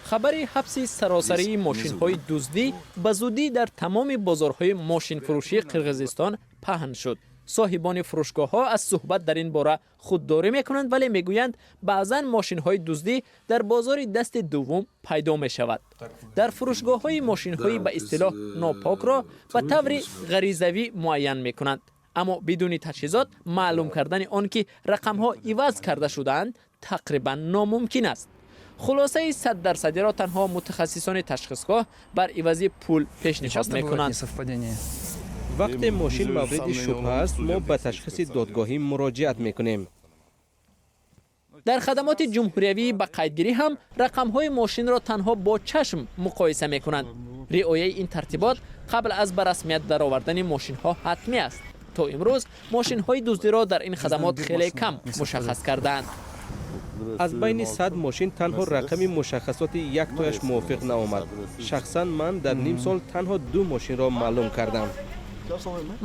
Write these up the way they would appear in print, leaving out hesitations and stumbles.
Хабари ҳабси саросарии мошинҳои дуздӣ ба зудӣ дар тамоми бозорҳои мошинфурӯшии Қирғизистон паҳн шуд. Соҳибони фурӯшгоҳҳо аз суҳбат дар ин бора худдорӣ мекунанд, вале мегӯянд, баъзан мошинҳои дуздӣ дар бозори дасти дуввум пайдо мешавад. Дар фурӯшгоҳҳои мошинҳои ба истилоҳ нопокро ба таври ғаризавӣ муайян мекунанд, аммо бидуни таҷҳизот маълум кардани он ки рақамҳо иваз карда шудаанд, тақрибан номумкин аст. Хулосаи 100-дарсадиро танҳо мутахассисони ташхисгоҳ бар ивази пул пешниҳод мекунанд. Вақте мошин мавриди шубҳа аст, мо ба ташхиси додгоҳӣ муроҷиат мекунем. Дар хадамоти ҷумҳуриявии ба қайдгирӣ ҳам рақамҳои мошинро танҳо бо чашм муқоиса мекунанд. Риояи ин тартибот қабл аз ба расмият даровардани мошинҳо ҳатмӣ аст. То имрӯз мошинҳои дуздиро дар ин хадамот хеле кам мушаххас кардаанд. Аз байни 100 мошин танҳо рақами мушаххасоти яктояш мувофиқ наомад. Шахсан ман дар ним сол танҳо ду мошинро маълум кардам.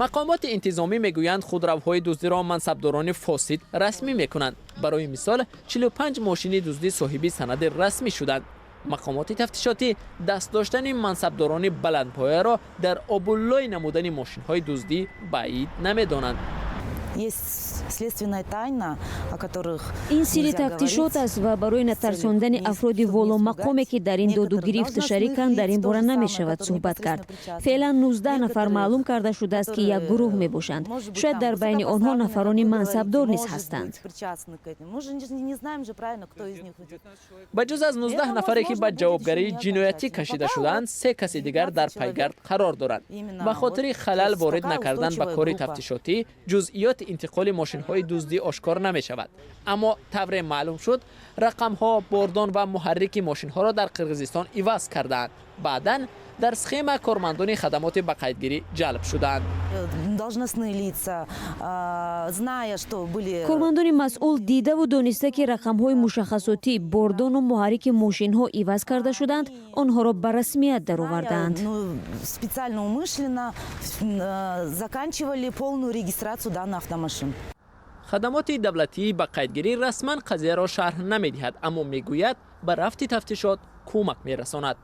Мақомоти интизомӣ мегӯянд, худравҳои дуздиро мансабдорони фосид расмӣ мекунанд. Барои мисол, 45 мошини дуздӣ соҳиби санади расмӣ шуданд. Мақомоти тафтишотӣ даст доштани мансабдорони баландпояро дар обуллой намудани мошинҳои дуздӣ баъид намедонанд. Есть следственная тайна, о которых Ин сирри тафтишот аст ва барои натарсондани афроди воломақоме, ки дар ин доду гирифт шариканд, дар ин бора намешавад суҳбат кард. Феълан 19 нафар маълум карда шудааст, ки як гурӯҳ мебошанд. Шояд дар байни онҳо нафарони мансабдор низ ҳастанд. Ба ҷуз аз 19 нафаре, ки ба ҷавобгарии ҷиноятӣ кашида шудаанд, се каси дигар дар пайгард қарор доранд. Ба хотири халал ворид накардан ба кори тафтишотӣ, ҷузъиёти интиқоли мошинҳои дуздӣ ошкор намешавад, аммо тавре маълум шуд, рақамҳо, бордон ва муҳаррики мошинҳоро дар Қирғизистон иваз кардаанд. Баъдан дар схема кормандони хадамоти ба қайдгирӣ ҷалб шуданд. Должностные лица, зная, что были Кормандони масъул дидаву дониста, ки рақамҳои мушаххасотӣ, бордону муҳаррики мошинҳо иваз карда шуданд, онҳоро ба расмият даровардаанд. Ну, специально, умышленно заканчивали полную регистрацию данных автомашин. Хадамоти давлатии ба қайдгирӣ расман қазияро шарҳ намедиҳад, аммо мегӯяд, ба рафти тафтишот кӯмак мерасонад.